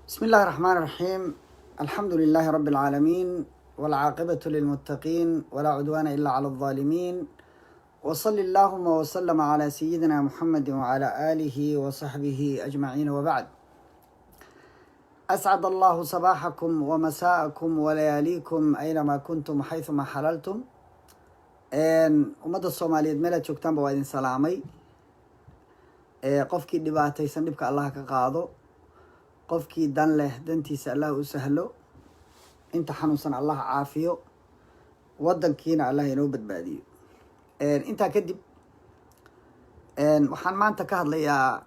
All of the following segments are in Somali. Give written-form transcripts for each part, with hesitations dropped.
بسم الله الرحمن الرحيم، الحمد لله رب العالمين، والعاقبة للمتقين، ولا عدوان إلا على الظالمين، وصل اللهم وسلم على سيدنا محمد وعلى آله وصحبه أجمعين، وبعد. أسعد الله صباحكم ومساءكم ولياليكم أينما كنتم حيثما حللتم. Ummadda Soomaaliyeed meelaad joogtaanba waa idin salaamay. Qofkii dhibaataysan dhibka Allah ka qaado, qofkii dan leh dantiisa Allah u sahlo, inta xanuunsan Allah caafiyo, waddankiina Allah inoo badbaadiyo. Intaa kadib, waxaan maanta ka hadlayaa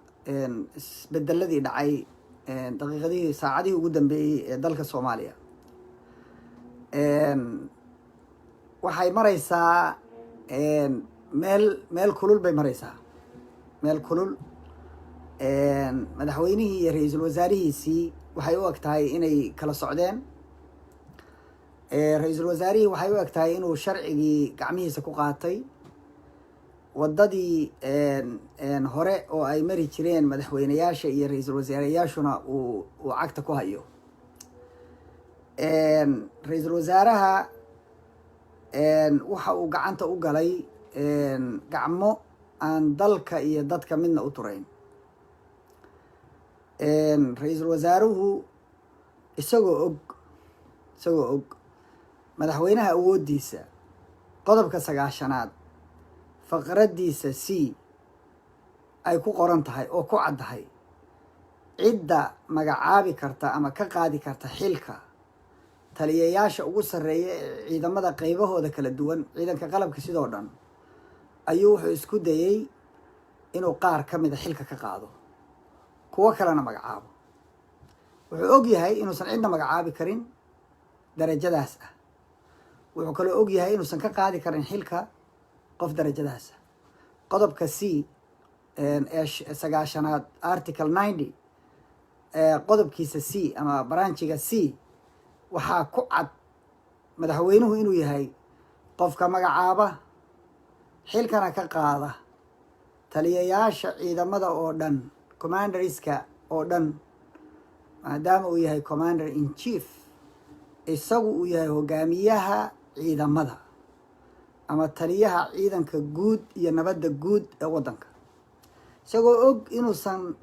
isbedeladii dhacay daqiiqadihii, saacadihii ugu dambeeyey ee dalka Soomaaliya. Waxay mareysaa meel kulul bay mareysaa, meel kulul. Madaxweynihii iyo ra-iisul wasaarihiisii waxay u eg tahay inay kala socdeen. Ra-iisul wasaarihii waxay u eg tahay inuu sharcigii gacmihiisa ku qaatay, waddadii hore oo ay mari jireen madaxweyneyaasha iyo ra-iisul wasaareyaashuna uu cagta ku hayo. Ra-iisul wasaaraha waxa uu gacanta u galay gacmo aan dalka iyo dadka midna u turayn. Ra-iisul wasaaruhu isagoo og madaxweynaha awooddiisa, qodobka 90aad faqraddiisa C ay ku qoran tahay oo ku caddahay cidda magacaabi karta ama ka qaadi karta xilka taliyayaasha ugu sarreeya ee ciidamada qeybahooda kala duwan, ciidanka qalabka sidoo dhan, ayuu wuxuu isku dayey inuu qaar ka mida xilka ka qaado, kuwo kalena magacaabo. Wuxuu og yahay inuusan cidna magacaabi karin darajadaas ah. Wuxuu kaloo og yahay inuusan ka qaadi karin xilka qof darajadaas ah. Qodobka C ee 90aad, article 90, qodobkiisa C ama branchiga C, waxaa ku cad madaxweynuhu inuu yahay qofka magacaaba xilkana ka qaada taliyayaasha ciidamada oo dhan, commanderska oo dhan, maadaama uu yahay commander in chief, isagu uu yahay hogaamiyaha ciidamada ama taliyaha ciidanka guud iyo nabadda guud ee waddanka. Isagoo og inuusan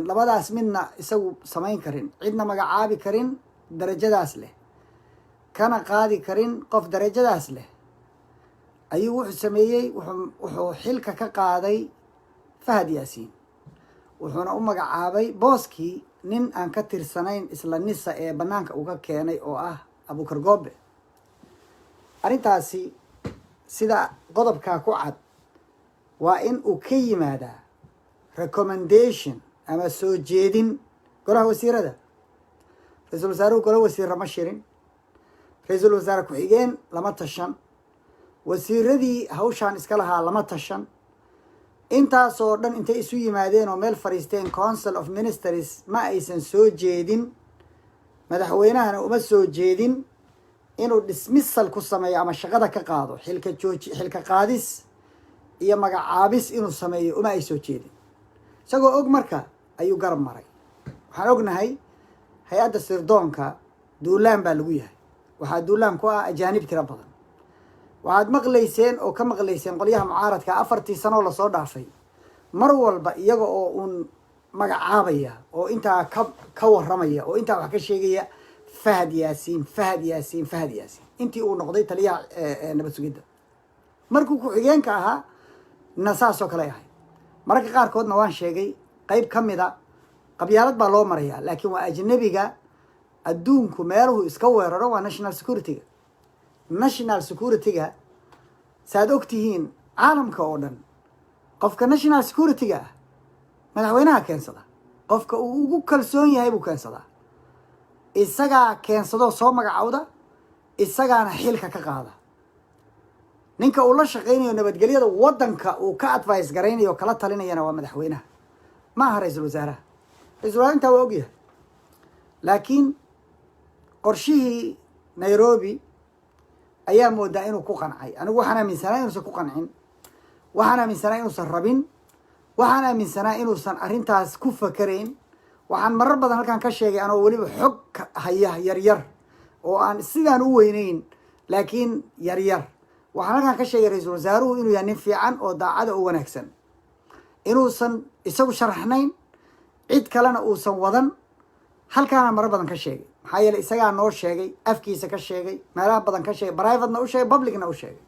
labadaas midna isagu samayn karin, cidna magacaabi karin darajadaas leh, kana qaadi karin qof darajadaas leh, ayuu wuxuu sameeyey, wuxuu xilka ka qaaday Fahad Yaasiin, wuxuuna u magacaabay booskii nin aan ka tirsanayn isla NISA ee bannaanka uga keenay oo ah Abukar Goobe. Arrintaasi, sida qodobkaa ku cad, waa in uu ka yimaadaa recommendation ama soo jeedin golaha wasiirada. Ra-iisul wasaaruhu golo wasiirra ma shirin, ra-iisul wasaare ku-xigeen lama tashan, wasiiradii hawshaan iska lahaa lama tashan. Intaasoo dhan intay isu yimaadeen oo meel fadhiisteen, council of ministers, ma aysan soo jeedin, madaxweynahana uma soo jeedin inuu dismissal ku sameeyo ama shaqada ka qaado, xilka jooji, xilka qaadis iyo magacaabis inuu sameeyo uma ay soo jeedin. Isagoo og marka ayuu garab maray. Waxaan ognahay hay-adda sirdoonka duulaan baa lagu yahay. Waxaa duulaan ku ah ajaanib tiro badan. Waxaad maqlayseen oo ka maqlayseen qolyaha mucaaradka 4tii sanoo lasoo dhaafay mar walba iyaga oo uun magacaabaya oo intaa ka warramaya oo intaa wax ka sheegaya Fahad Yaasiin, Fahad Yaasiin, Fahad Yaasiin, intii uu noqday taliyaha nabad sugidda. Markuu ku-xigeenka ahaa na saasoo kale ahay. Mararka qaarkoodna waan sheegay, qeyb ka mida qabyaalad baa loo marayaa, laakiin waa ajnabiga adduunku meeluhu iska weeraro waa national security-ga. National security-ga, saad og tihiin, caalamka oo dhan qofka national security-ga ah madaxweynaha keensada. Qofka uu ugu kalsoon yahay buu keensadaa. Isagaa keensadoo soo magacowda, isagaana xilka ka qaada. Ninka uu la shaqaynayo, nabadgelyada waddanka uu ka advice garaynayo o kala talinayana, waa madaxweynaha, ma aha ra-iisul wasaaraha. Ra-isul wasaar intaa waa ogyahay, laakiin qorshihii Nairobi ayaa moodaa inuu ku qancay. Anigu waxaan aaminsanaa inuusan ku qancin, waxaan aaminsanaa inuusan rabin, waxaan aaminsanaa inuusan arrintaas ku fakerayn. Waxaan marar badan halkan ka sheegay, anoo weliba xog haya yaryar oo aan sidaan u weyneyn laakiin yaryar, waxaan halkan ka sheegay ra-iisul wasaaruhu inuu yahay nin fiican oo daacada oo wanaagsan, inuusan isagu sharaxnayn, cid kalena uusan wadan. Halkaana marar badan ka sheegay, maxaa yeeley isagaa noo sheegay, afkiisa ka sheegay, meelaha badan ka sheegay, privatena u sheegay, publicna u sheegay.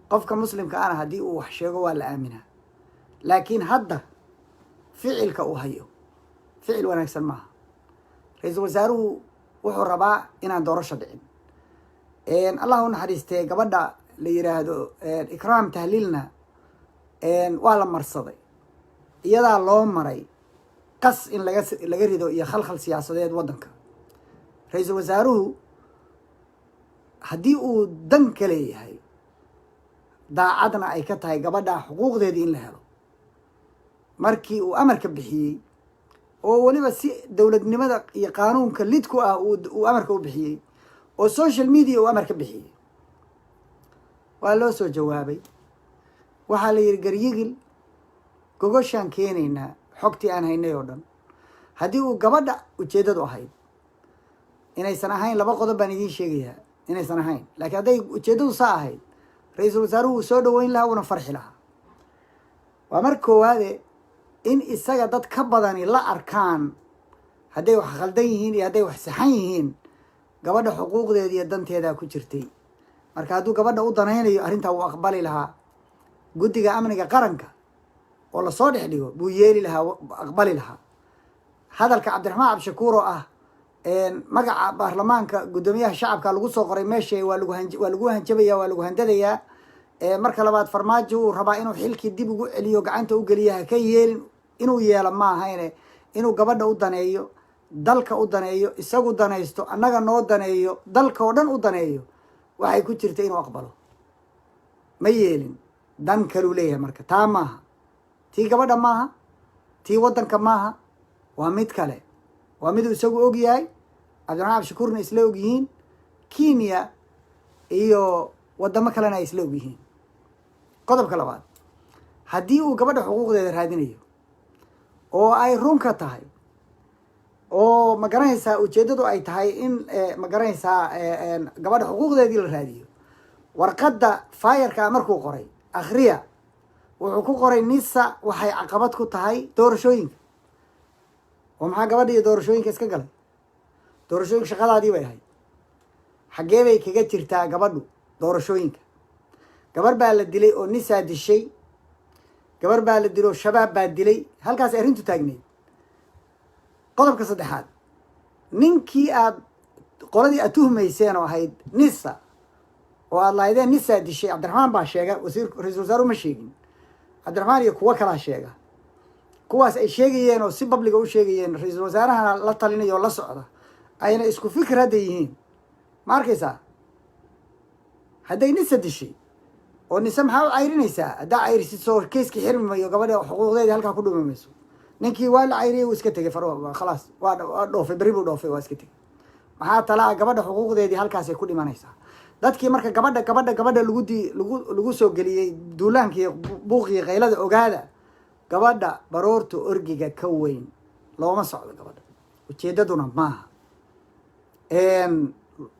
Qofka Muslimka ana haddii uu wax sheego waa la aaminaa, laakiin hadda ficilka uu hayo ficil wanaagsan maaha. Ra-iisul wasaaruhu wuxuu rabaa inaan doorasho dhicin. Allah u naxariistee, gabadha la yiraahdo Ikraam Tahliilna waa la marsaday, iyadaa loo maray qas in laga rido iyo khalkhal siyaasadeed waddanka. Ra-iisul wasaaruhu haddii uu dan ka leeyahay, daacadna ay ka tahay gabadha xuquuqdeedii in la helo, markii uu amarka bixiyey oo weliba si dowladnimada iyo qaanuunka lidku ah uu amarka u bixiyey oo social media uu amarka bixiyey, waa loo soo jawaabay. Waxaa la yidhi, "Garyigil gogoshaan keenaynaa xogtii aan haynay oo dhan." Haddii uu gabadha ujeeddadu ahayd inaysan ahayn, laba qodob baan idiin sheegayaa inaysan ahayn, laakiin hadday ujeeddadu saa ahayd, ra-iisul wasaaruhu wuu soo dhaweyn lahaa, wuuna farxi lahaa. Waa marka koowaade, in isaga dad ka badani la arkaan hadday wax khaldan yihiin iyo hadday wax saxan yihiin, gabadha xuquuqdeeda iyo danteedaa ku jirtay. Marka hadduu gabadha u danaynayo, arrintaa wuu aqbali lahaa. Guddiga amniga qaranka oo lasoo dhex dhigo buu yeeli lahaa, aqbali lahaa. Hadalka Cabdiraxmaan Cabdishakuur oo ah magaca baarlamaanka guddoomiyaha shacabka lagu soo qoray meesha, waa lagu hanjabaya, waa lagu handadayaa. Marka labaad, Farmaajo uu rabaa inuu xilkii dib ugu celiyo, gacanta u geliya. Ha ka yeelin. Inuu yeelo ma ahayne, inuu gabadha u daneeyo, dalka u daneeyo, isagu danaysto, annaga noo daneeyo, dalka oo dhan u daneeyo, waxay ku jirta inuu aqbalo. Ma yeelin, dan kaluu leeyahay. Marka taa maaha, tii gabadha maaha, tii waddanka maaha, waa mid kale, waa miduu isagu og yahay, Cabdiraxmaan Cabdishakuurna isla og yihiin, Kenya iyo waddamo kalena ay isla og yihiin. Qodobka labaad, haddii uu gabadha xuquuqdeeda raadinayo oo ay runka tahay oo ma garanaysaa ujeeddadu ay tahay in ma garanaysaa gabadha xuquuqdeedii la raadiyo, warqadda fayarkaa markuu qoray akhriya. Wuxuu ku qoray NISA waxay caqabad ku tahay doorashooyinka. Oo maxaa gabadha iyo doorashooyinka iska galay? Doorashooyinka shaqadaadii bay ahayd. Xaggee bay kaga jirtaa gabadhu doorashooyinka? Gabar baa la dilay oo NISA dishay, gabar baa la dilay oo Shabaab baa dilay. Halkaas arrintu taagneyd. Qodobka saddexaad, ninkii aad qoladii aad tuhmayseen oo ahayd NISA oo aad lahaydeen NISA dishay, Cabdiraxmaan baa sheega, wasiir ra-isul wasaaruhu ma sheegin. Cabdiraxmaan iyo kuwo kalaa sheega. Kuwaas ay sheegayeen oo si publicga u sheegayeen, ra-iisul wasaarahana la talinaya oo la socda, ayna isku fikir hadda yihiin. Ma arkaysaa? Hadday NISA dishay oo NISA maxaa u cayrinaysaa? Haddaa cayrisid, soo keiskii xirmi mayo? Gabadha xuquuqdeedii halkaa ku dhumi mayso? Ninkii waa la cayriyey, wuu iska tegey, far khalaas, waa dhoofay, berri buu dhoofay, waa iska tegey. Maxaa talaa? Gabadha xuquuqdeedii halkaasay ku dhimanaysaa. Dadkii marka gabadha, gabadha, gabadha lagu di lagu lagu soo geliyey duulaankii, buuqii, qaylada, ogaada, gabadha baroorta orgiga ka weyn looma socdo. Gabadha ujeedaduna maaha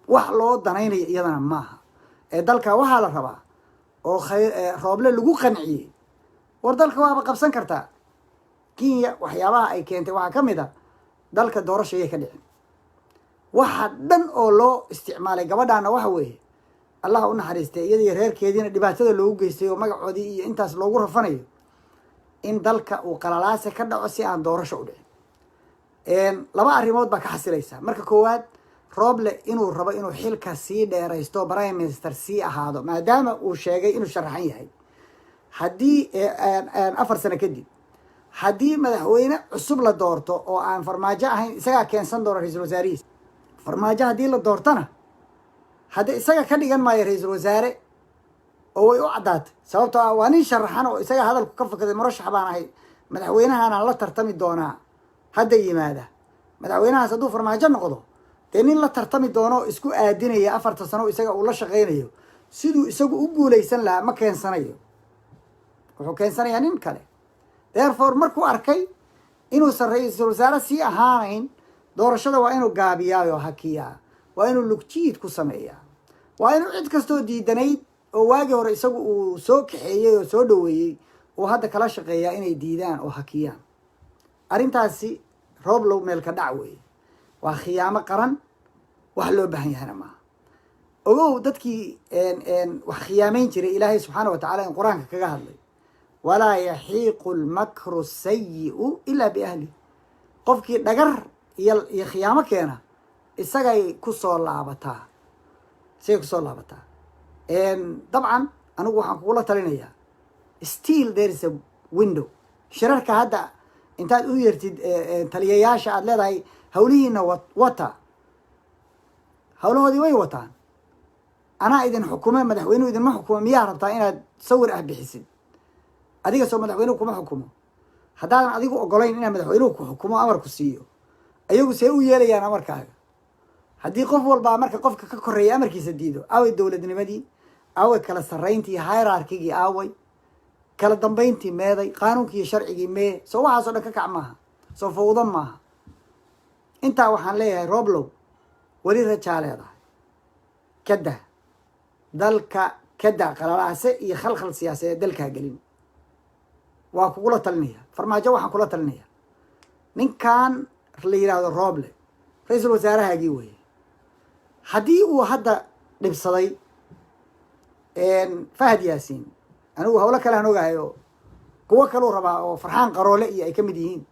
wax loo danaynayo, iyadana maaha. Ee dalka waxaa la rabaa oo Rooble lagu qanciyey, war dalka waaba qabsan kartaa. Kenya waxyaabaha ay keentay waxaa ka mid a dalka doorasho ayay ka dhicin. Waxa dhan oo loo isticmaalay gabadhaana waxa weeye, Allah u naxariistay, iyada iyo reerkeediina dhibaatada loogu geystay oo magacoodii iyo intaas loogu rafanayo, in dalka uu qalalaase ka dhaco si aan doorasho u dhicin. Laba arrimood baa ka xasilaysa. Marka koowaad, Rooble inuu rabo inuu xilka sii dheeraysto, prime minister sii ahaado, maadaama uu sheegay inuu sharaxan yahay. Haddii 4 sano kadib haddii madaxweyne cusub la doorto oo aan Farmaajo ahayn, isagaa keensan doona ra-iisul wasaarihiisa. Farmaajo haddii la doortona, hadda isaga ka dhigan maayo ra-iisul wasaare oo way u caddaatay, sababtoo ah waa nin sharaxan oo isaga hadalku ka fakaday: "Murashax baan ahay, madaxweynahaanaan la tartami doonaa." Hadda yimaada madaxweynahaas hadduu Farmaajo noqdo, dee nin la tartami doono, isku aadinaya 4ta sano isaga uu la shaqaynayo siduu isagu u guulaysan lahaa ma keensanayo, wuxuu keensanayaa nin kale. Therefore, markuu arkay Inuusan ra-iisul wasaare sii ahaanayn doorashada waa inuu gaabiyaa oo hakiyaa, waa inuu lugjiid ku sameeyaa, waa inuu cid kastoo diidanayd oo waagii hore isagu uu soo kaxeeyey oo soo dhaweeyey uu hadda kala shaqeeyaa inay diidaan oo hakiyaan arrintaasi. Rooblow, meelka dhac weeye, waa khiyaamo qaran, wax loo baahan yahana maaha. Ogow, dadkii wax khiyaamayn jiray, Ilaahay subxaana wa tacala in Qur-aanka kaga hadlay: "Walaa yaxiiqu almakru sayi'u ilaa biahlih." Qofkii dhagar iyo khiyaamo keena, isagay kusoo laabataa, isagay kusoo laabataa. Dabcan anigu waxaan kugula talinayaa, still there is a window. Shirarka hadda intaad u yeertid taliyayaasha, aada leedahay hawlihiina wata, hawlahoodii way wataan, anaa idin xukume, madaxweynuhu idinma xukumo. Miyaa rabtaa inaad sawir ah bixisid? Adiga soo madaxweynuhu kuma xukumo? Haddaadan adigu ogolayn inaad madaxweynuhu ku xukumo, amarku siiyo, ayagu see u yeelayaan amarkaaga? Haddii qof walbaa marka qofka ka koreeya amarkiisa diido, aaway dowladnimadii? Aaway kala sarrayntii, hierarchygii? Aaway kala dambayntii? Meeday qaanuunkii iyo sharcigii? Mee soo waxaasoo dhan ka kac maaha? Soo fawdo maaha? Intaa waxaan leeyahay, Roblow, weli rajaa leedahay. Kadah dalka, kadah qalalaase iyo khalkhal siyaasadeed dalkaa gelin. Waa kugula talinaya. Farmaajo waxaan kula talinaya, ninkan la yidhaahdo Roble ra-iisul wasaarahaagii weye. Haddii uu hadda dhibsaday Fahad Yaasiin, anigu hawlo kale aan ogahay oo kuwo kaluu rabaa oo Farxaan Qaroole iyo ay ka mid yihiin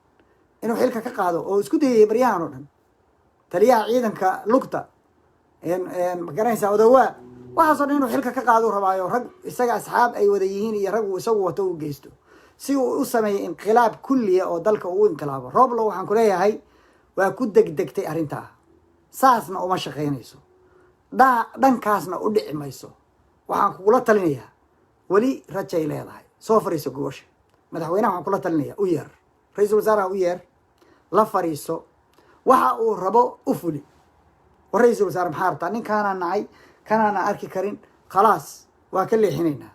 inuu xilka ka qaado oo isku dayayay baryahan oo dhan, taliyaha ciidanka lugta, ma garanaysaa, Odawaa, waxaasoo dhan inuu xilka ka qaaduu rabaayo, rag isaga asxaab ay wada yihiin iyo rag uu isagu wato uu geysto si uu u sameeyo inqilaab kulliya oo dalka uu u inqilaabo. Roblo, waxaan ku leeyahay, waa ku degdegtay arrintaa, saasna uma shaqaynayso, dhankaasna u dhici mayso. Waxaan kugula talinayaa, weli rajay leedahay, soo fariiso gogosha. Madaxweynaha waxaan kula talinaya, u yeer ra-iisul wasaaraha, u yeer, la fariiso, waxa uu rabo u fuli. War ra-iisul wasaare, maxaa rabtaa? Ninkaanaa nacay, kanaana arki karin, khalaas, waa ka leexinaynaa,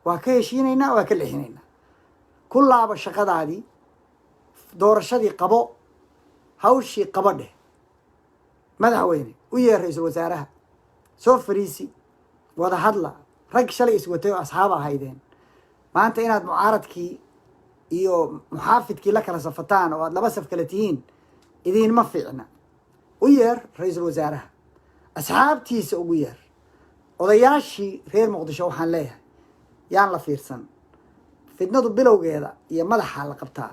waa ka heshiinaynaa, waa ka leexinaynaa. Ku laabo shaqadaadii, doorashadii qabo, hawshii qabo dheh. Madaxweyne, u yeer ra-iisul wasaaraha, soo fariisi, wada hadla. Rag shalay iswatay oo asxaab ahaydeen, maanta inaad mucaaradkii iyo muxaafidkii la kala safataan oo aad laba saf kale tihiin idiinma fiicna. U yeer ra-iisul wasaaraha, asxaabtiisa ugu yeer. Odayaashii reer Muqdisho waxaan leeyahay, yaan la fiirsan fidnadu bilowgeeda iyo madaxa la qabtaa.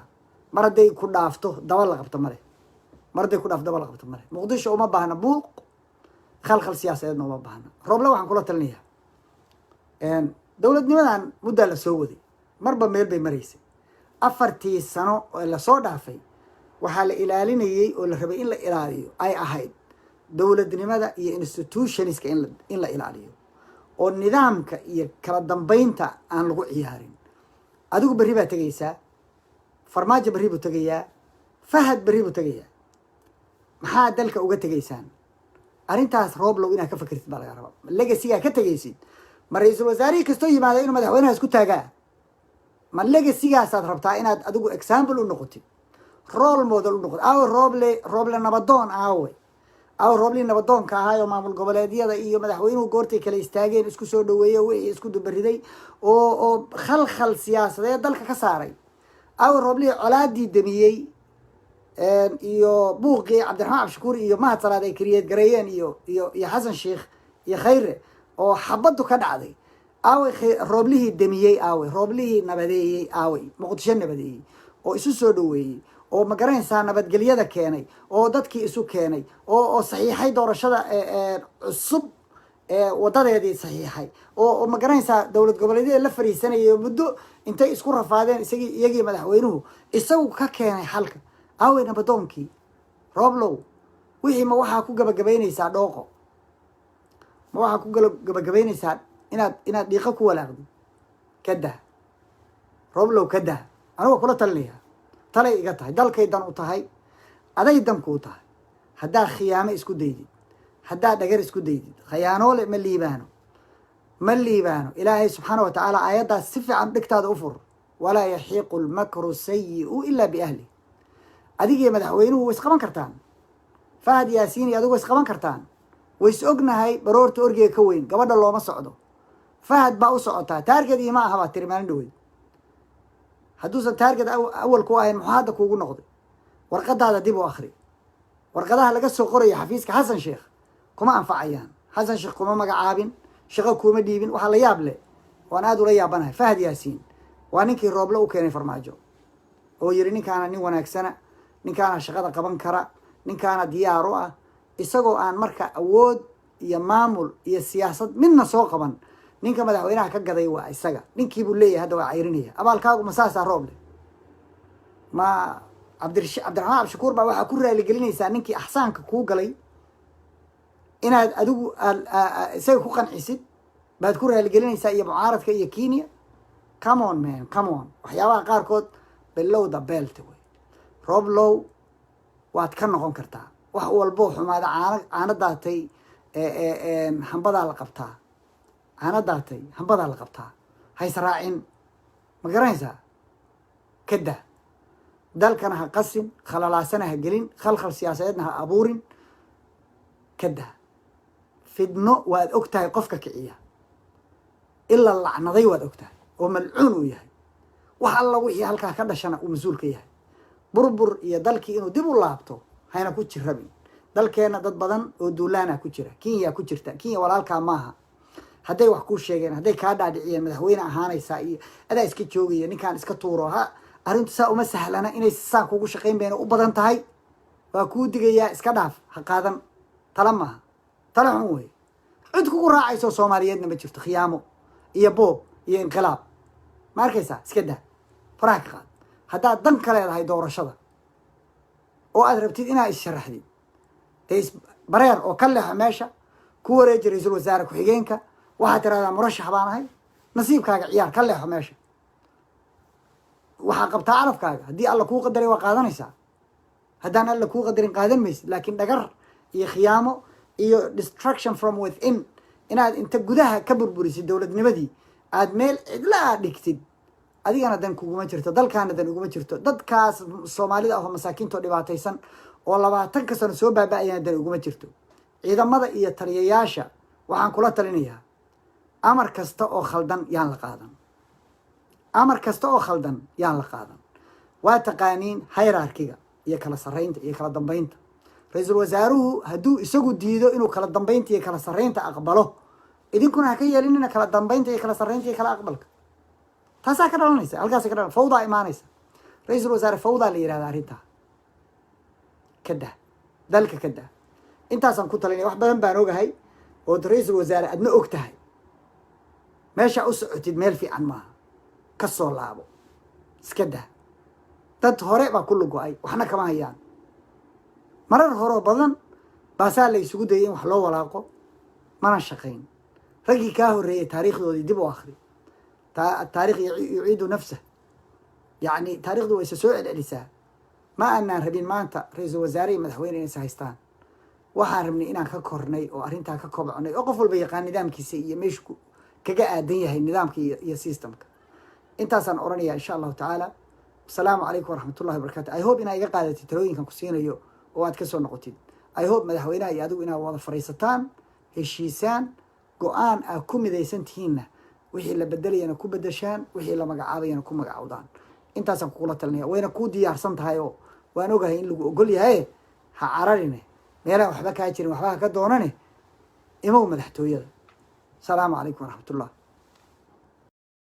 Mar hadday ku dhaafto, daba la qabto male. Mar hadday ku dhaafto, daba la qabto male. Muqdisho uma baahna buuq, khalkhal siyaasadeedna uma baahna. Rooble waxaan kula talinayaa, dowladnimadan muddaa la soo waday, marba meel bay maraysay. 4-tii sano oo lasoo dhaafay waxaa la ilaalinayey oo la rabay in la ilaaliyo ay ahayd dowladnimada iyo institutionska in la ilaaliyo oo nidaamka iyo kala dambeynta aan lagu ciyaarin. Adigu berri baa tegaysaa, Farmaajo berri buu tegayaa, Fahad berri buu tegayaa. Maxaa dalka uga tegaysaan? Arrintaas, Rooblow, inaad ka fakertid baa laga rabaa. Legacygaa ka tegaysid, ma ra-iisul wasaarihii kastoo yimaada inuu madaxweynaha isku taagaa? Ma legacygaasaad rabtaa inaad adigu example u noqotid, role model u noqotid? Aawe Rooble, Rooble nabadoon? Aawe, aawe Rooblihii nabadoonka ahaay oo maamul goboleedyada iyo madaxweynuhu goortay kala istaageen isku soo dhaweeyey, wixii isku dubariday oo khalkhal siyaasadeed dalka ka saaray? Aawe Rooblihii colaadii damiyey iyo buuqii Cabdiraxmaan Cabshakuur iyo Mahad Salaad ay create gareeyeen iyo Xasan Sheikh iyo Khayre oo xabaddu ka dhacday? Aaway Rooblihii damiyey? Aaway Rooblihii nabadeeyey? Aaway Muqdisho nabadeeyey oo isu soo dhaweeyey oo, ma garanaysaa, nabadgelyada keenay oo dadkii isu keenay oo saxiixay doorashada cusub wadadeedii saxiixay oo, ma garanaysaa, dowlad goboleedyada la fariisanayay oo muddo intay isku rafaadeen isagii iyagii madaxweynuhu isagu ka keenay xalka? Aaway nabadoonkii? Rooblow, wixii ma waxaa ku gabagabaynaysaa dhooqo? Ma waxaa ku gabagabaynaysaa inaad dhiiqo ku walaaqdo? Kadah, Rooblow, kadah. Anigoo kula talinaya, talay iga tahay, dalkay dan u tahay, aday dan kuu tahay. Haddaa khiyaamo isku daydid, haddaa dhagar isku daydid, khayaanoole ma liibaano, ma liibaano. Ilaahay subxaana wa tacaala aayaddaas si fiican dhigtaada u fur: "Walaa yaxiiqu almakru sayi'u ilaa biahlih." Adigiyo madaxweynuhu way isqaban kartaan, Fahad Yaasiin iyo adigu way isqaban kartaan. Way is ognahay, baroorta orgiga ka weyn. Gabadha looma socdo, Fahad baa u socotaa. Target iima aha baa tiri maalin dhaweyd. Hadduusan target awal ku ahayn, muxuu hadda kuugu noqday? Warqadaada dib u akri. Warqadaha laga soo qorayo xafiiska Xasan Sheekh kuma anfacayaan. Xasan Sheekh kuma magacaabin, shaqo kuuma dhiibin. Waxaa la yaab leh waan aada ula yaabanahay, Fahad Yaasiin waa ninkii Rooble u keenay Farmaajo oo yiri, "Ninkaana nin wanaagsana, ninkaana shaqada qaban kara, ninkaana diyaar u ah," isagoo aan marka awood iyo maamul iyo siyaasad midna soo qaban. Ninka madaxweynaha ka gaday waa isaga. Ninkii buu leeyahay hadda waa cayrinaya. Abaalkaagu ma saasaa, Rooble? Ma Cabdiraxmaan Cabdishakuur baa waxaa ku raaligelinaysaa ninkii axsaanka kuu galay inaad adigu aad isaga ku qancisid baad ku raaligelinaysaa, iyo mucaaradka iyo Kenya? Come on, man, come on. Waxyaabaha qaarkood below the belt wey. Roblow, waad ka noqon kartaa wax walboo xumaada. Caano caano daatay hambadaa la qabtaa, caano daatay hambadaa la qabtaa. Hays raacin, ma garanaysaa? Kada dalkana ha qasin, khalalaasana ha gelin, khalkhal siyaasadeedna ha abuurin. Kada fidno waad og tahay qofka kiciya ila lacnaday, waad og tahay oo malcuun uu yahay. Wax alla wixii halkaa ka dhashana uu mas-uul ka yahay burbur iyo dalkii inuu dib u laabto. Hayna ku jirabin dalkeenna dad badan oo duulaana ku jira. Kenya ku jirta. Kenya walaalkaa maaha. Hadday wax kuu sheegeen, hadday kaa dhaadhiciyeen madaxweyne ahaanaysaa iyo adaa iska joogaya, ninkaan iska tuuro, ha arrintu saa uma sahlana. Inay saa kugu shaqayn bayna u badan tahay. Waa kuu digayaa, iska dhaaf, ha qaadan. Tala maaha, tala xun wey. Cid kugu raacayso Soomaaliyeedna ma jirto. Khiyaamo iyo boob iyo inqilaab, ma arkaysaa? Iska daa, faraha ka qaad. Haddaad dan ka leedahay doorashada oo aad rabtid inaad issharaxdid, dee isbareer oo ka leexo meesha, ku wareeji ra-iisul wasaare ku-xigeenka. Waxaad tirahdaa, "Murashax baan ahay." Nasiibkaaga ciyaar, ka leexo meesha. Waxaa qabtaa calafkaaga. Haddii Alla kuu qadaray, waa qaadanaysaa. Haddaan Alla kuu qadarin, qaadan maysid. Laakiin dhagar iyo khiyaamo iyo destruction from within, inaad inta gudaha ka burburisid dowladnimadii, aad meel cidla aad dhigtid, adigana dan kuguma jirto, dalkaana dan uguma jirto, dadkaas Soomaalida ah oo masaakiinta oo dhibaataysan oo 20-ka sano soo baaba-ayana dan uguma jirto. Ciidamada iyo taliyayaasha waxaan kula talinayaa, amar kasta oo khaldan yaan la qaadan, amar kasta oo khaldan yaan la qaadan. Waa taqaaniin hierarchy-ga iyo kala sarreynta iyo kala dambeynta. Ra-iisul wasaaruhu hadduu isagu diido inuu kala dambeynta iyo kala sarreynta aqbalo, idinkuna ha ka yeelinina kala dambeynta iyo kala sarreynta iyo kala aqbalka. Taasaa ka dhalanaysa, halkaasa ka dhalan, fawdaa imaanaysa. Ra-iisul wasaare, fawdaa la yihahda arrintaa. Ka dah dalka, ka dah. Intaasaan ku talinaya. Wax badan baan ogahay ood ra-iisul wasaare adna og tahay. Meeshaa u socotid meel fiican maaha, ka soo laabo, iska dah. Dad hore baa ku lugo-ay, waxna kama hayaan. Marar horoo badan baasaa la isugu dayay in wax loo walaaqo, mana shaqayn. Raggii kaa horreeyey taariikhdoodii dib u akri. التاريخ يعيد نفسه, yacni taarikhdu way isa soo celcelisaa. Ma aanaan rabin maanta ra-iisul wasaare iyo madaxweyne inaysa haystaan. Waxaan rabnay inaan ka kornay oo arrintaa ka kobcnay oo qof walba yaqaan nidaamkiisa iyo meeshu kaga aadan yahay nidaamka iyo system-ka. Intaasaan odhanaya, insha Allahu tacaala. Asalaamu calaykum waraxmat ullahi wabarakatu. I hope inaa iga qaadatid talooyinkan ku siinayo oo aad kasoo noqotid. I hope madaxweynaha iyo adigu inaad wada fadhiisataan, heshiisaan, go-aan aad ku midaysan tihiinna, wixii la bedelayana ku bedeshaan, wixii la magacaabayana ku magacowdaan. Intaasaan kugula talinaya. Wayna kuu diyaarsan tahay oo waan ogahay in lagu ogol yahay. Ha cararine, meelaan waxba kaa jirin waxba ha ka doonane. Imow madaxtooyada. Asalaamu calaykum waraxmatullah.